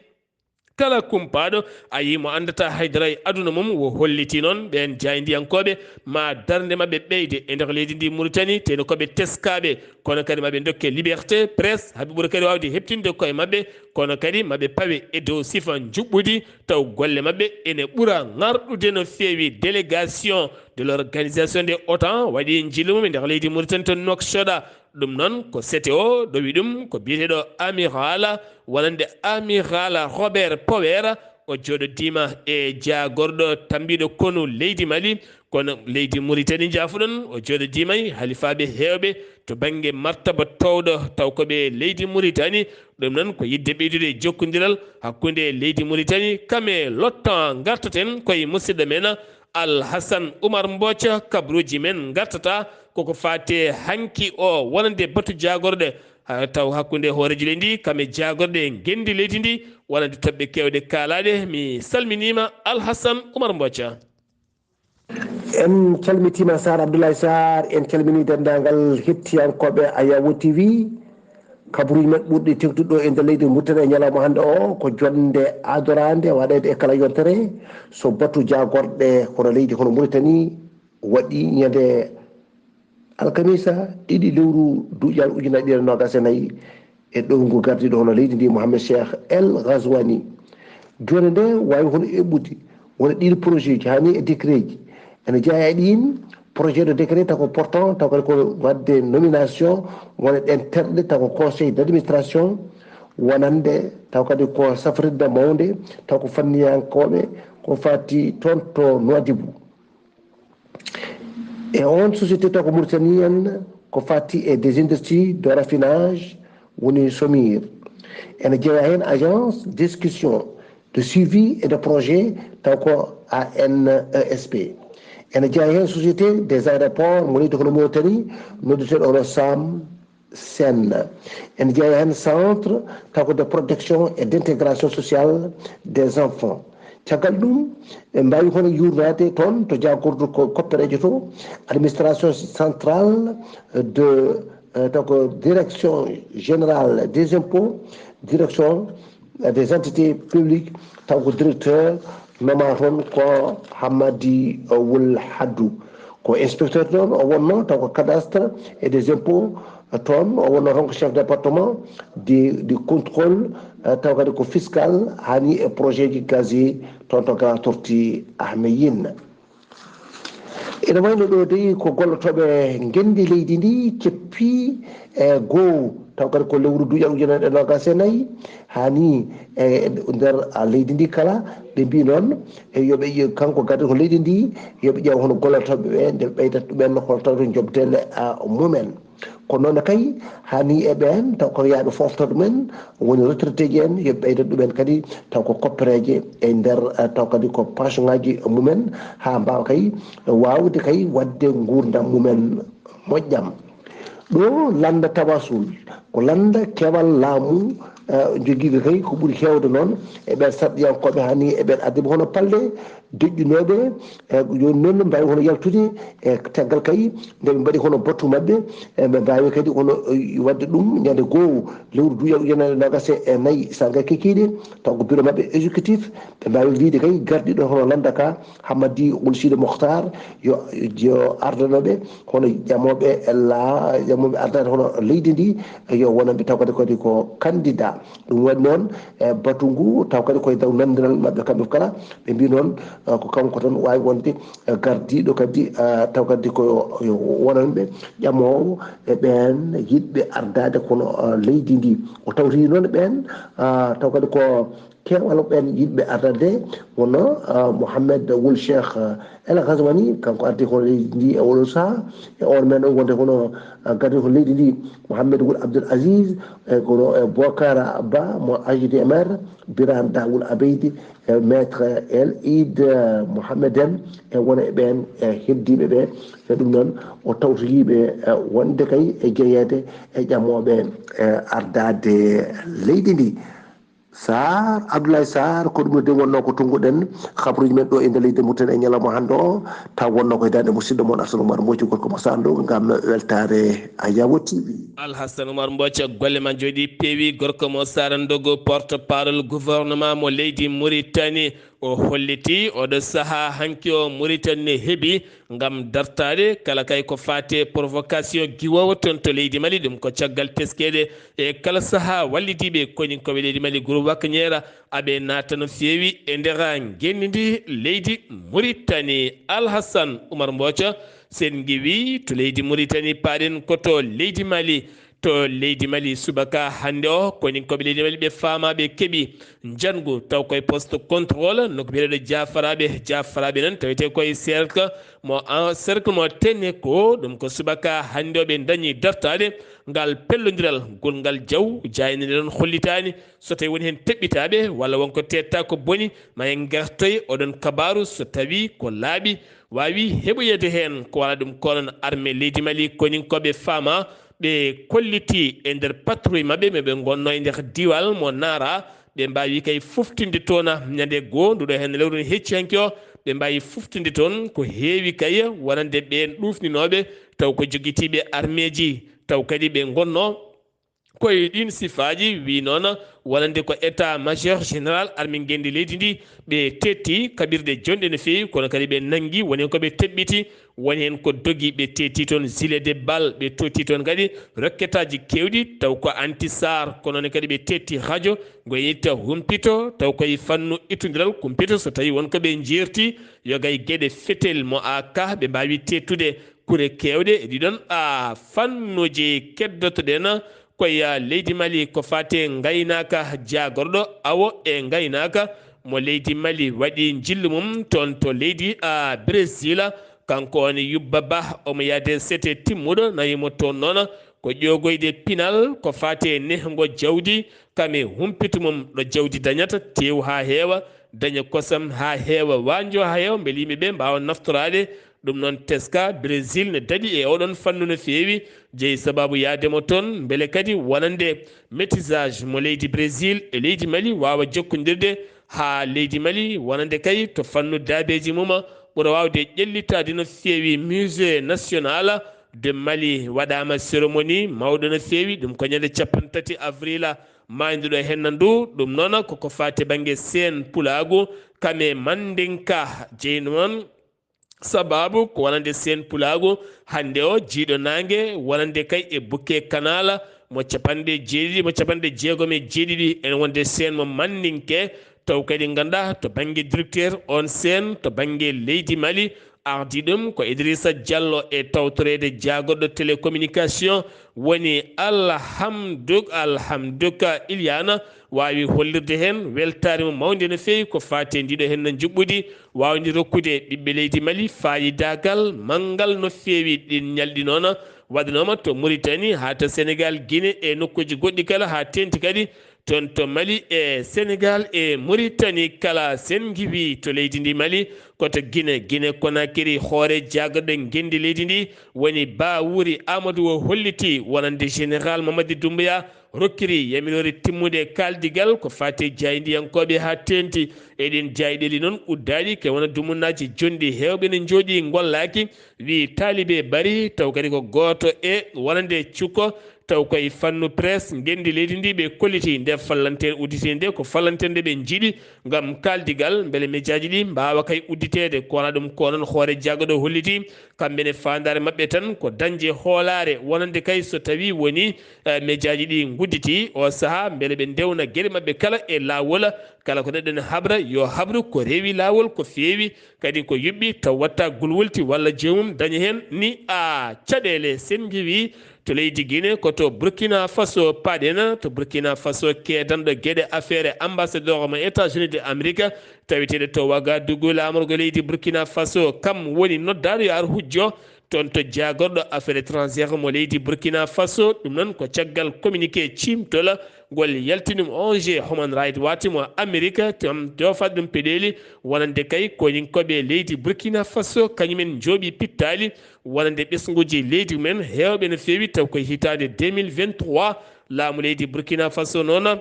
Kala kumpaaɗo a yii mo anndataa haydara e aduna mum, wo hollitii noon ɓeen jaayndiyankooɓe ma darnde maɓɓe ɓeyde e nder leydi ndi Muritani, teno ko ɓe teskaaɓe, kono kadi maɓe ndokke liberté presse, haa ɓe ɓura kadi waawde heɓtinde koye maɓɓe, kono kadi maɓe pawe e dow sifa njuɓɓudi, taw golle maɓɓe ene ɓura ŋarɗude no feewi. Délégation de l'organisation de l'otan waɗi njillu mum e nder leydi Muritani to Nouakchott. Ɗum noon ko C T O ɗowi ɗum, ko biyeteeɗo amiral, wonande amiral Robert Power. O jooɗodiima e jaagorɗo tambiiɗo konu leydi Mali, kono leydi Muritani, njaafoɗon, o jooɗodiima e halifaaɓe heewɓe to bannge martaba toowɗo, taw ko ɓe leydi Muritani. Ɗum noon ko yiɗde ɓeydude e jokkondiral hakkunde leydi Muritani kam e l'otan. Ngartaten koye musidɗo men Alhasan Umar Mboca, kabruuji men ngartata koko faati hanki o wonande batu jaagorɗe, ha taw hakkunde hooreejo leydi ndi kam e jaagorɗe ngenndi leydi ndi, wonande toɓɓe keewɗe kaalaaɗe. Mi salminiima Alhasan Umar Mboca. En calmitiima Sarr Abdoulaye Sarr, en calminii denndaangal hettiyankooɓe Ayawo T V. Kabaruuji men ɓurɗi teeŋtude ɗo e nder leydi Mauritanie e ñalawma hannde o ko jonnde adoraande waɗeede e kala yontere, so batu jaagorɗe hono leydi hono Mauritanie waɗi ñande alkamisa ɗiɗi lewru duuɓi ujunnaji ɗiɗi e noogas e nayi e ɗowngu gardiiɗo hono leydi ndi Mohamed Cheikh El Ghazouani. Jooni nde waawi hono eɓɓude wona ɗiɗi projet ji haa ni e décret ji. Ene jeyaa e ɗiin projet de décret taw ko portant, taw kadi ko waɗde nomination wona ɗeen terɗe, taw ko conseil d'administration wonande, taw kadi ko safrirde mawnde, taw ko fanniyankooɓe ko faati toon to Nouadhibou. E oon société taw ko Mauritanie en ko fati e des industries de raffinage, woni SOMIR. Ene jeeya heen agence d'exécution, de suivi et de projet, taw ko ANESP. Ene jeeya heen société des aéroports mo leydi hono Mauritanie, nodduteeɗo hono Sam Sen. Ene jeeya heen centre, taw ko de protection et d'intégration sociale des enfants. Caggal ɗum, ɓe mbaawi hono yuurnaade toon to jagordu ko koppereejo to, administration centrale de, eh, taw ko direction générale des impôts, direction des entités publiques, taw ko directeur noma toon ko Hammadi Wul Haddu. Ko inspecteur toon o wonno, taw ko cadastre et des impôts toon o wonno toon ko chef département du, du contrôle, eh, taw kadi ko fiscal, hani e projet ji gazier toon to Grand Torti Ahmeyine. Ene wayno ɗo dey ko gollotooɓe ngenndi leydi ndi ceppi e goo, taw kadi ko lewru duuƴa ujunere e noogas e nayi, hani e nder, a, leydi ndi kala, ɓe mbi noon, e yo ɓe, kanko gardiiɗo leydi ndi, yo ɓe ƴeew hono gollotooɓe ɓe, nde ɓeydat ɗumen hono tawde jobdele, a, mumen. Ko noon kay, hani e ɓeen, taw ko yaaɓe fooftorɗo men, woni retraité ji en, yo ɓeyda ɗumen kadi, taw ko koppereeje e nder, eh, taw kadi ko pension ŋaaji mumen, haa mbaawa kay waawde kay waɗde nguurndam mumen moƴƴam. Ɗo lannda tawasul, ko lannda keewal laamu, eh, jogiiɓe kay ko ɓuri heewde noon e ɓeen sarɗiyankooɓe, hani e ɓeen addiɓe hono palde, deƴƴinooɓe, e, jooni noon mbaawi hono yaltude e caggal kay, nde ɓe mbaɗi hono batu maɓɓe, e, ɓe mbaawi kadi hono, e, waɗde ɗum ñande goo lewru duuya ujunere noogas e nayi, sargal kikiiɗe, taw ko bureau maɓɓe exécutif, ɓe mbaawi wiyde kay gardiiɗo hono lannda ka, Hammadi Wul Sidi Mokhtar, yo, yo ardano ɓe, hono ƴamooɓe la, ƴamooɓe ardaade hono leydi ndi, yo wonanɓe taw kadi, kadi ko candidat. Ɗum waɗi noon, e, batu ngu, taw kadi koye daw nandiral maɓɓe kamɓe kala, ɓe mbi noon, e, ko kanko tan waawi wonde, e, gardiiɗo kadi, e, taw kadi ko yo wonanɓe ƴamoowo e ɓeen yiɗɓe ardaade kono, e, leydi ndi. O tawti noon ɓeen, e, taw kadi ko keewal ɓeen yiɗɓe ardaade, wonno, e, Mohamed Wul Cheikh, e, El Ghazouani, kanko ardi hono leydi ndi e oɗo sahaa, e on men o wonde hono, e, gardi hono leydi ndi, Mohamed Wul Abdul Aziz, e, kono, e, Bokara Ba mo A G D M R, Birane Dawul Abeydi, e, Maître El Eid, e, Mohamed en, e wona e ɓeen, e, heddiiɓe ɓe. E ɗum noon, o tawtoyii ɓe, e, wonde kay e jeyeede e ƴamooɓe, e, ardaade leydi ndi. Sarr, Abdoulaye Sarr, ko ɗum de wonno ko tunnguɗen habruuji men ɗo e nder leydi Mauritanie e ñalawma hannde o, taw wonno ko e daande musidɗo mon Alhassane Oumar Mbodji, gorko mo Sarr Ndogo, ngam weltaare Ayawo T V. Alhassane Oumar Mbodji, golle ma njooɗi peewi, gorko mo Sarr Ndogo, porte-parole gouvernement mo leydi Mauritanie. O holliti oɗo sahaa hanki o Mauritanie ne heɓi ngam dartaade kala kay ko faati e provocation giwoowo toon to leydi Mali, ɗum ko caggal teskeede e kala sahaa wallidiiɓe koninkooɓe leydi Mali, groupe Wakñera, aɓe naata no feewi e nder ngenndi ndi leydi Mauritanie. Alhassane Oumar Mbodji, sen ngiwi to leydi Mauritanie, paaɗen ko to leydi Mali. To leydi Mali subaka hannde o, koninkooɓe leydi Mali ɓe faama ɓe keɓi njanngu taw koye poste contrôle, no ko biyeteeɗo Jaafaraaɓe, Jaafaraaɓe nan tawetee koye cercle mo, en, cercle mo Teneko, ɗum ko subaka hannde o ɓe dañi dartaade ngal pellondiral ngol ngal jaw jaynande ɗon hollitaani so tawi woni heen teɓɓitaaɓe walla wonko teetta ko boni, ma en ngartoy oɗon kabaaru so tawi ko laaɓi waawi heɓoyeede heen. Ko wala ɗum ko noon armée leydi Mali koninkooɓe faama ɓe kolliti e nder patrouille maɓɓe, ɓe ɓe ngonno e nder diwal mo Nara, ɓe mbaawi kay foftinde toon ñande goo, nduɗo heen lewru hecci hanki o, ɓe mbaawi foftinde toon ko heewi kay wonande ɓeen ɗuufninooɓe, taw ko jogitiiɓe armeeji, taw kadi ɓe ngonno koye ɗiin sifaaji, wi noon wonande ko état major général armée ngenndi leydi ndi, ɓe tetti kaɓirɗe jonɗe no feewi, kono kadi ɓe nanngi, woni heen ko ɓe teɓɓiti, woni heen ko dogi, ɓe tetti toon gilet de balle, ɓe totti toon kadi rokketaaji keewɗi, taw ko anti-char, kono noon kadi ɓe tetti radio, ngo yetta humpito, taw koye fannu ittondiral kumpito, so tawi won ko ɓe njeerti, yoga e geɗe fetel mo A K, ɓe mbaawi teettude kure keewɗe e ɗiɗon, a, fannuuji. Keddoto-ɗen koye leydi Mali ko faati e ngaynaaka, jaagorɗo awo e ngaynaaka mo leydi Mali waɗi njillu mum toon to leydi, a, Brésil, Kanko woni Yubba Bah, omo yahde sete timmuɗo, nawi mo toon noon ko ƴoogoyde pinal ko faati e nehngo jawdi, kam e humpitu mum ɗo jawdi dañata, teewu haa heewa, daña kosam haa heewa, waanjo haa heewa, mbele yimɓe ɓe mbaawa naftoraade. Ɗum noon, teska Brésil ne daɗi e oɗon fannu no feewi, jeyi sabaabu yahde mo toon, mbele kadi wonande métissage mo leydi Brésil e leydi Mali waawa jokkondirde haa leydi Mali, wonande kay to fannu daabeeji mum, ɓura waawde ƴellitaade no feewi. Musée national de Mali waɗaama cérémonie mawɗo no feewi, ɗum ko ñande capanɗe tati avril maayduɗo henna ndu. Ɗum noon ko ko faati bannge seen pulaagu, kam e Mandinka, jeyi noon sabaabu ko wonande seen pulaagu hannde o, jiiɗo naange, wonande kay e Bukke Kanaala mo capanɗe jeeɗiɗi, mo capanɗe jeegom e jeeɗiɗi, ene wonde seen mo Mandinke, taw kadi nganndaa to bannge directeur on seen to bannge leydi Mali, ardii ɗum ko Idrissa Diallo e tawtoreede jaagorɗo télécommunication woni Alhamduk, Alhamduka Iliana, waawi hollirde heen weltaare mum mawnde no feewi ko faati e ndiɗo henna njuɓɓudi, waawde rokkude ɓiɓɓe leydi Mali faayidaagal manngal no feewi. Ɗiin ñalɗi noon waɗanooma to Mauritanie haa to Sénégal, Guinée e nokkuuji goɗɗi kala, haa teeŋti kadi toon to Mali e Sénégal e Mauritanie kala. Sen ngiwi to leydi ndi Mali, ko to Guinée, Guinée Conakry, hoore jaagorɗe ngenndi leydi ndi woni Bawuri Amadou o holliti wonande Général Mamadi Doumbouya rokkiri yamiroore timmude kaaldigal ko faati e jaayndiyankooɓe haa teeŋti. E ɗiin jaayɗeeli noon uddaaɗi ke wona dumunnaaji jonɗi, heewɓe ne njooɗii ngollaaki, wii taalibe bari, taw kadi ko gooto e wonande cukko, taw koye fannu presse ngenndi leydi ndi ɓe kolliti. Nde fallanteere udditiinde nde ko fallanteere nde ɓe njiɗi ngam kaaldigal, mbele mejaaji ɗi mbaawa kay udditeede. Ko wona ɗum ko noon hoore jaagorɗo holliti, kamɓe ne faandaare maɓɓe tan ko dañde hoolaare, wonande kay so tawii woni, eh, mejaaji ɗi ngudditi o sahaa, mbele ɓe ndewna geɗe maɓɓe kala e laawol. Kala ko neɗɗo ne habra, yo habru ko rewi laawol, ko feewi, kadi ko yuɓɓi, taw watta gulwulti walla joomum daña heen ni a caɗeele. Sen ngiwi to leydi Guinée, ko to Burkina Faso paɗen. To Burkina Faso, keedanɗo geɗe affaire ambassadeur mo États-Unis de Amérique, taweteeɗo to Ouagadougou, laamorgo leydi Burkina Faso, kam woni noddaaɗo yo ar hujjo toon to jaagorɗo affaire étrangère mo leydi Burkina Faso. Ɗum noon ko caggal communiqué ciimtol ngol yaltinum O N G Human Rights Watch mo Amérique, kam jofaade ɗum peɗeeli wonande kay koninkooɓe leydi Burkina Faso, kañumen njooɓi pittaali wonande ɓesnguuji leydi mumen heewɓe no feewi, taw koye hitaande deux mille vingt-trois, laamu leydi Burkina Faso noon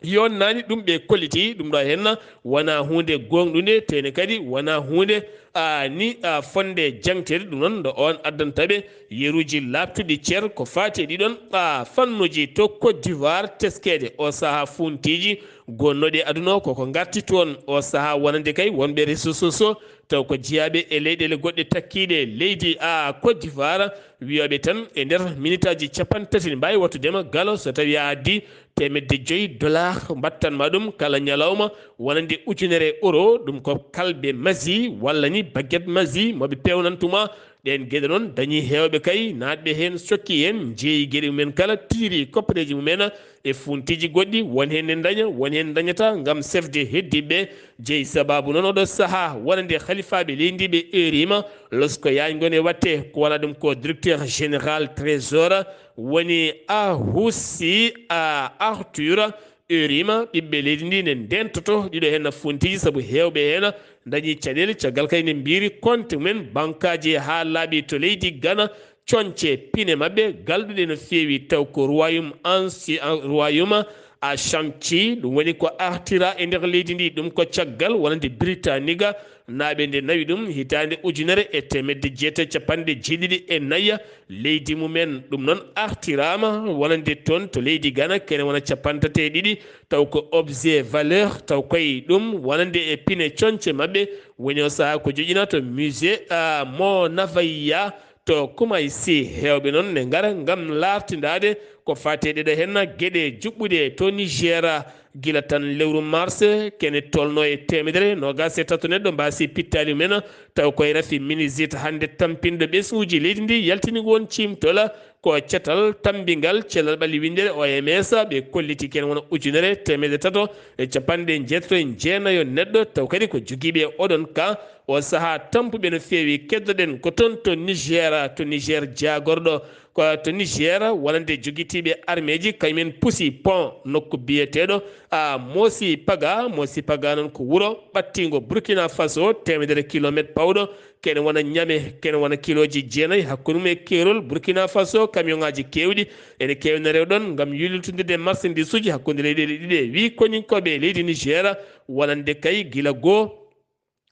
yonnaani ɗum ɓe kolliti. Ɗum ɗo henna wona huunde gooŋɗunde, tene kadi wona huunde, a, ni, a, fonde jaŋteede. Ɗum noon ɗo on addanta ɓe yeruuji laaɓtuɗi cer ko faati e ɗiɗon, a, fannuuji to Côte d'Ivoire teskeede o sahaa funtiiji gonnooɗi aduna o, koko ngarti toon o sahaa wonande kay wonɓe réseaux sociaux, taw ko jeyaaɓe e leyɗeele goɗɗe takkiiɗe leydi, a, Côte d'Ivoire, wiyooɓe tan e nder minitaaji capanɗe tati ne mbaawi waɗtude ma galo so tawii a addi teemedde joyi dollar, mbattan ma ɗum kala ñalawma wonande ujunere euro, ɗum ko kalbe Mazi walla ni baguette Mazi mo ɓe peewnantuma. Ɗeen geɗe noon dañii heewɓe kay naatɓe heen, cokki heen, njeeyi geɗe mumen kala, tiiri koppareeji mumen e funtiiji goɗɗi, won heen ne daña, won heen dañata ngam sefde heddiiɓe. Jeyi sabaabu noon oɗo sahaa wonande halifaaɓe leydi ɓe eeriima, losko yaajngo ne watte, ko wona ɗum ko directeur général trésor woni Ahusi a Arthur, eeriima ɓiɓɓe leydi ndi ne ndeentoto ɗiɗo heen fontiiji, sabu heewɓe heen dañii caɗeele, caggal kay ne mbiiri compte mumen bankaaji haa laaɓi to leydi Ghana, coñce pine maɓɓe galɗuɗe no feewi, taw ko Royaume Ansi-, Royaume Ashanti, ɗum woni ko artira e nder leydi ndi, ɗum ko caggal wonande Britannique naaɓe nde nawi ɗum hitaande ujunere e teemedde jeetati e capanɗe jeeɗiɗi e nayi leydi mumen. Ɗum noon artiraama wonande toon to leydi Ghana, kene wona capanɗe tati e ɗiɗi, taw ko objet valeur, taw koye ɗum wonande e pine coñce maɓɓe, woni o sahaa ko joƴina to musée, ah, mo Navaya to Koumaïsi. Heewɓe noon ne ngara ngam laartindaade ko faati e ɗeɗo heen geɗe juɓɓuɗe to Niger. Gila tan lewru mars, kene tolno e teemedere noogas e tato neɗɗo mbaasi pittaali mumen, taw koye rafi minusite hannde tampinɗo ɓesnguuji leydi ndi yaltini won ciimtol Ko cetal tammbingal cellal ɓalli winndere O M S, ɓe kolliti ken wona ujunere teemedde tato e capanɗe jeetato e jeenayo neɗɗo, taw kadi ko jogiiɓe e oɗon ka. O sahaa tampuɓe no feewi. Keddoɗen ko toon to Niger, to Niger jaagorɗo, ko to Niger wonande jogitiiɓe armeeji, kañumen pusi pont nokku biyeteeɗo, a, Mosi Paga. Mosi Paga noon ko wuro ɓattiingo Burkina Faso, teemedere kilometre pawɗo. Kene wona Ñame, kene wona kilooji jeenayi hakkunde mum e keerol Burkina Faso. Kamiyonŋaaji keewɗi ene keewna rewɗon ngam yullitonndirde marsandiisuuji hakkunde leyɗeele ɗiɗe, wi koñinkooɓe leydi Niger, wonande kay gila goo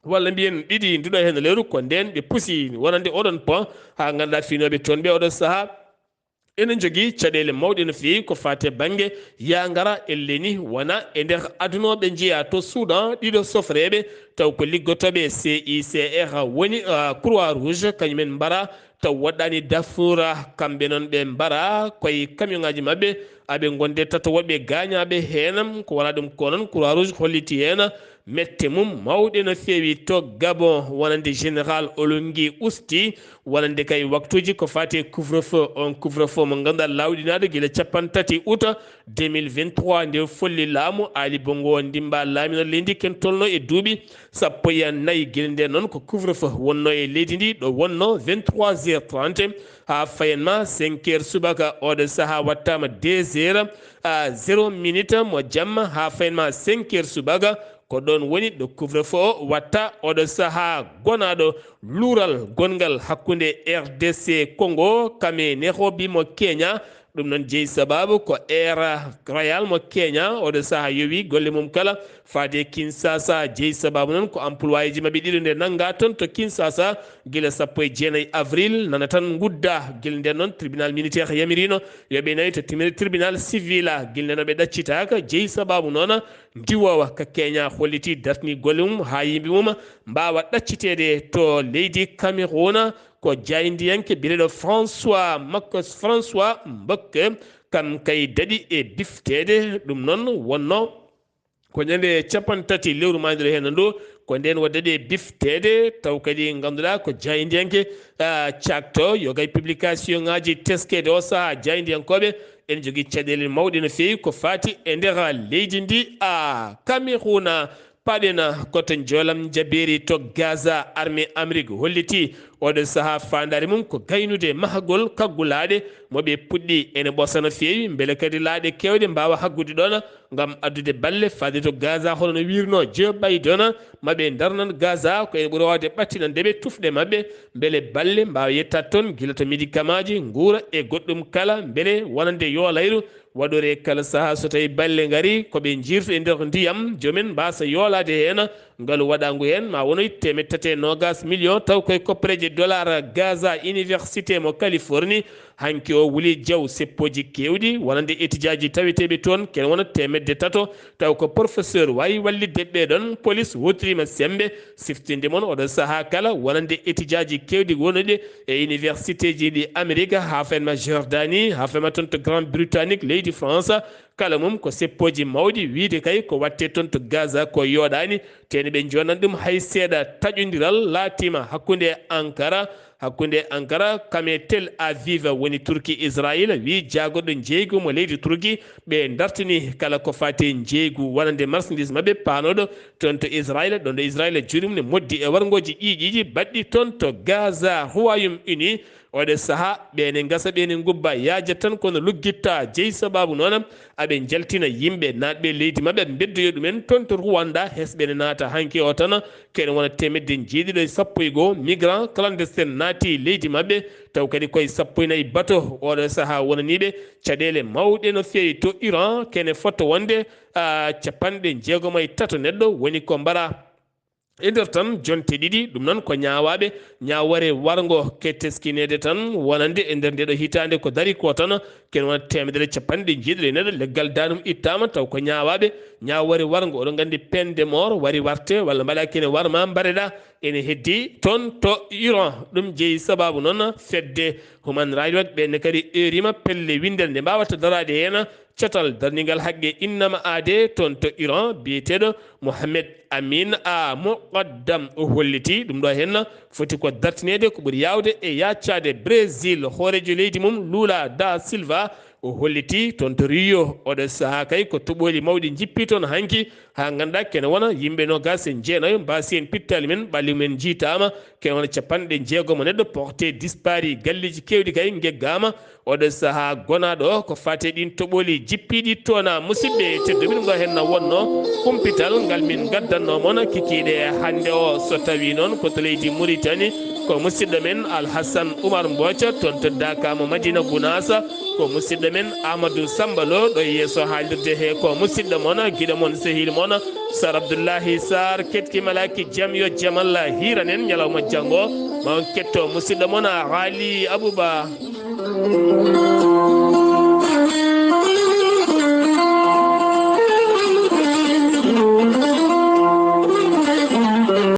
walla mbiyen ɗiɗi nduɗo heen lewru. Ko ndeen ɓe pusi wonande oɗon pont, haa ngannduɗaa finooɓe toon ɓe oɗo sahaa ene njogii caɗeele mawɗe no feewi ko faati e bannge yaangara. Elle ni wona e nder adunooɓe njeyaa to Soudan, ɗiɗo sofreeɓe taw ko liggotooɓe C I C R woni, ah, Croix Rouge, kañumen mbara taw woɗɗaani Darfour. Kamɓe noon ɓe mbara koye kamiyonŋaaji maɓɓe, aɓe ngonde tato woɗɓe gaañaaɓe heen. Ko wona ɗum ko noon Croix Rouge holliti heen mette mum mawɗe no feewi to Gabon, wonande général Olongi usti wonande kay waktuuji ko faati e couvre-feu. On couvre-feu mo ngannduɗaa laawɗinaade gila capanɗe tati août deux mille vingt-trois, nde folli laamu Ali Bongo Ondimba laamino leydi ken tolno e duuɓi sappo e nayi. Gila nden noon ko couvre-feu wonno e leydi ndi, ɗo wonno vingt-trois heures trente haa fayen ma cinq heures subaka. Oɗo sahaa wattaama deux heures à zéro minute mo jamma haa fayen ma cinq heures subaka. Ko ɗoon woni ɗo couvre-feu o watta oɗo sahaa gonaaɗo luural gonngal hakkunde R D C Congo, Kamerhe Nairobi mo Kenya. Ɗum noon jeyi sabaabu ko Air Royal mo Kenya oɗo sahaa yowi golle mum kala faade Kinshasa. Jeyi sabaabu noon ko employéji maɓɓe ɗiɗo nde nannga toon to Kinshasa gila sappo e jeenayi avril, nana tan ngudda. Gila nden noon tribunal militaire yamirino yo ɓe nawi to timere tribunal civil. Gila nden noon ɓe ɗaccitaaka. Jeyi sabaabu noon ndiwoowa ka Kenya holliti dartini golle mum haa yimɓe mum mbaawa ɗacciteede to leydi Cameroun. Ko jaayndiyanke biyeteeɗo François Marcus François Mbokke, kam kay daɗi e bifteede. Ɗum noon wonno ko ñande capanɗe tati lewru maayde heen ndu, ko ndeen o daɗi e bifteede. Taw kadi ngannduɗaa ko jaayndiyanke, ah, cakto yo kay publication ŋaaji teskeede o sahaa. Jaayndiyankooɓe ene njogii caɗeele mawɗe no feewi ko faati e nder leydi ndi, a, Cameroun. Paɗen ko to Njoolam Jabeeri to Gaza. Armée Amérique holliti oɗo sahaa faandaare mum ko gaynude mahagol kaggulaaɗe mo ɓe puɗɗi. Ene ɓoosa no feewi mbele kadi laaɗe keewɗe mbaawa haggude ɗoon ngam addude balle faade to Gaza, hono no wiirno Joe Biden, ma ɓe ndarnan Gaza ko ene ɓuri waawde ɓattinande ɓe tufɗe maɓɓe, mbele balle mbaawa yettaade toon gila to médicamentji, nguura e goɗɗum kala, mbele wonande yoolayru waɗore kala sahaa. So tawi balle ngari ko ɓe njiirtu e nder ndiyam, joomen mbaasa yoolaade heen. Ngalu waɗaangu heen ma wonoy teemedde tati e noogaas million, taw koye koppareeje dollar. Gaza, université mo Californie, hanki o wuli jaw seppooji keewɗi wonande etijaaji taweteeɓe toon, ken wona teemedde tato, taw ko professeur waawi wallitde ɓee ɗoon. Police wootriima semmbe siftinde mon oɗo sahaa kala wonande etijaaji keewɗi wonuɗi e universitéji ɗi Amerika, haa fenma Jordanie, haa fenma toon to Grande Bretagne, leydi France. Kala mum ko seppooji mawɗi, wiyde kay ko waɗte toon to Gaza ko yooɗaani, tee ɓe njonan ɗum hay seeɗa. Taƴondiral laatiima hakkunde Ankara, hakkunde Ankara kam e Tel Aviv, woni Turki, Israel, wi jaagorɗo njeeygu mo leydi Turki, ɓe dartini kala ko faati e njeeygu wonande marchandise maɓɓe paanooɗo toon to Israel, ɗoon ɗo Israel juuɗe mum ne moddi e warngooji ƴiiƴiiji baɗɗi toon to Gaza. Royaume-Uni, oɗo sahaa ɓe ne ngasa, ɓe ne ngubba, yaajat tan kono luggitta. Jeyi sabaabu noon aɓe njaltina yimɓe naatɓe leydi maɓɓe, ɓe mbeddoyo ɗumen toon to Rwanda, hesɓe ne naata hanki o tan. Kene wona teemedde jeeɗiɗo e sappo e goo migrant clandestin naati leydi maɓɓe, taw kadi koye sappo e nayi bato oɗo sahaa wonaniiɓe caɗeele mawɗe no feewi. To Iran, kene fotto wonde, ah, capanɗe jeegom e tato neɗɗo woni ko mbara e nder tan jonte ɗiɗi. Ɗum noon ko ñaawaaɓe ñaawore warngo ke teskineede tan wonande e nder ndeɗo hitaande ko dari ko tan, ken wona teemedere capanɗe jeeɗiɗo e neɗɗo leggal daanum ittaama, taw ko ñaawaaɓe ñaawore warngo. Oɗon nganndi peine de mort wari warte walla mbaɗa kene warma mbaɗeɗa. ene heddi toon to Iran. Ɗum jeyi sababu noon fedde Human Rights Watch ɓe ne kadi eerima pelle winndere nde mbaawata daraade heen catal darningal haqqe innama aade toon to Iran biyeteeɗo Mohamed Amin A Muqaddam. O holliti ɗum ɗo heen foti ko dartineede ko ɓuri yaawde e yaaccade Brésil. Hooreejo leydi mum Lula da Silva o holliti toon to Rio. Oɗo sahaa kay ko toɓooli mawɗi njippi toon hanki, haa ngannduɗaa kene wona yimɓe noogaas e jeenayo mbaasi heen pittaali men, ɓalli men njiitaama, kene wona capanɗe jeegom neɗɗo porté disparu, galleeji keewɗi kay ngeggaama. Oɗo sahaa gonaaɗo o ko faati e ɗiin toɓooli jippiiɗi toon. Musidɓe tedduɓe, ɗum ɗo heen na wonno kumpital ngal min ngaddannoo mon kikiiɗe hannde o. So tawii noon ko to leydi Muritani, ko musidɗo men Alhassan Umar Mbooco toon to Daaka mo Madina Gunaasa, ko musidɗo men Amadou Samba Lo ɗo yeeso haalirde he, ko musidɗo mon, giɗo mon, sehil mon Sar Abdoullahi Sarr. Ketki malaaki jam yo jam Allah hiiran en ñalawma janngo. Ma on ketto musidɗo mon Ali Abouba.